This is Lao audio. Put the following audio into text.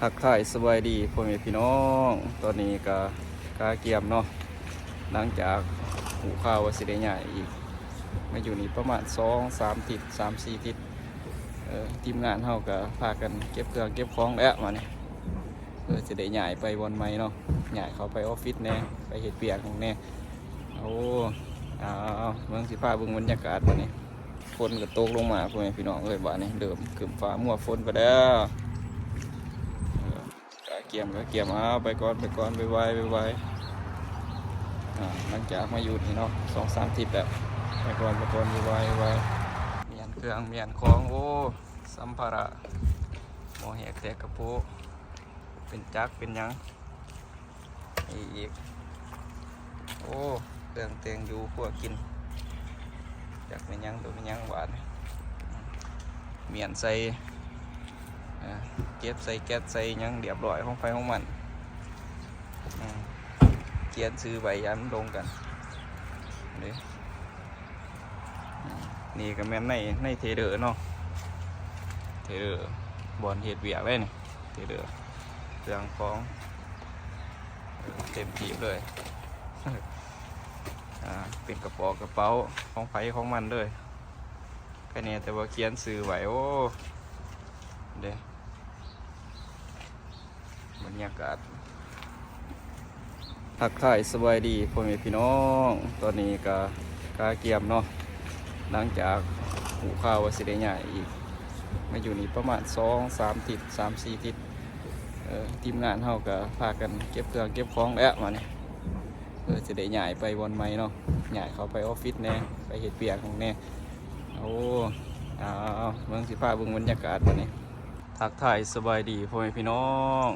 ທັກທາຍສະບາຍດີພໍ່ແມ່ພີ່ນ້ອງ, ຕອນນີ້ກະກະກຽມເນາະ, ຫຼັງຈາກຮູ້ຂ່າວວ່າຊິໄດ້ຍ້າຍອີກ ມາຢູ່ນີ້ປະມານສອງສາມທິດ ສາມສີ່ທິດ. ເອີ ທີມງານເຮົາກະພາກັນເກັບເຄື່ອງເກັບຂອງແລ້ວບາດນີ້. ເອີ ຊິໄດ້ຍ້າຍໄປບ່ອນໃໝ່ເນາະ, ຍ້າຍເຂົ້າໄປອອບຟິດແດ່ ໄປເຮັດວຽກແດ່. ໂອ້ ເອົາໆ ເບິ່ງ ຊິພາເບິ່ງບັນຍາກາດບາດນີ້. ຝົນກໍຕົກລົງມາ ພໍ່ແມ່ພີ່ນ້ອງເອີຍ, ບາດນີ້ເລີ່ມຄຶ້ມຟ້າມົວຝົນໄປແລ້ວ. ເອີ ກະກຽມ ກະກຽມ ເອົາ ໄປກ່ອນ ໄປກ່ອນ ໄວໆ ໄວໆ. ອ່າ ຫຼັງຈາກມາຢູ່ນີ້ເນາະ ສອງສາມທິດແລ້ວ, ໄປກ່ອນ ໄປກ່ອນ ໄວໆ. ມ້ຽນເຄື່ອງ ມ້ຽນຂອງ ໂອ້ ສຳພາລະ ໝໍ້ແຮກແຕກກະໂປະ ເປັນຈັກເປັນຫຍັງອີກ. ໂອ້ ເຄື່ອງແຕ່ງຢູ່ຄົວກິນ ຈັກແມ່ນຫຍັງໂຕແມ່ນຫຍັງບາດນີ້. ມ້ຽນໃສ່ ເອີ ເກັບໃສ່ແກັດໃສ່ຫຍັງລຽບຮ້ອຍ ຂອງໃຜຂອງມັນ. ອືມ ຂຽນຊື່ໄວ້ ຢ້ານມັນລົງກັນເດ້. ອືມ ນີ້ກໍແມ່ນໃນ ໃນເທເດີເນາະ, ເທເດີ ບ່ອນເຮັດວຽກເດ້ນີ້ ເທເດີ. ເຄື່ອງຂອງ ເອີ ເຕັມທີ່ເລີຍ. ອ່າ ເປັນກະປອກກະເປົາ ຂອງໃຜຂອງມັນເລີຍ. ໃຄແນ່ແຕ່ວ່າຂຽນຊື່ໄວ້. ໂອ້ ເດ້ ບັນຍາກາດ. ທັກທາຍສະບາຍດີພໍ່ແມ່ພີ່ນ້ອງ, ຕອນນີ້ກະກະກຽມເນາະ, ຫຼັງຈາກຮູ້ຂ່າວວ່າຊິໄດ້ຍ້າຍອີກ ມາຢູ່ນີ້ປະມານສອງສາມທິດ ສາມສີ່ທິດ. ເອີ ທີມງານເຮົາກະພາກັນເກັບເຄື່ອງເກັບຂອງແລ້ວບາດນີ້. ເອີ ຊິໄດ້ຍ້າຍໄປບ່ອນໃໝ່ເນາະ, ຍ້າຍເຂົ້າໄປອອບຟິດແດ່ ໄປເຮັດວຽກແດ່. ໂອ້ ເອົາໆ ເບິ່ງ ຊິພາເບິ່ງບັນຍາກາດບາດນີ້. ທັກທາຍສະບາຍດີພໍ່ແມ່ພີ່ນ້ອງ.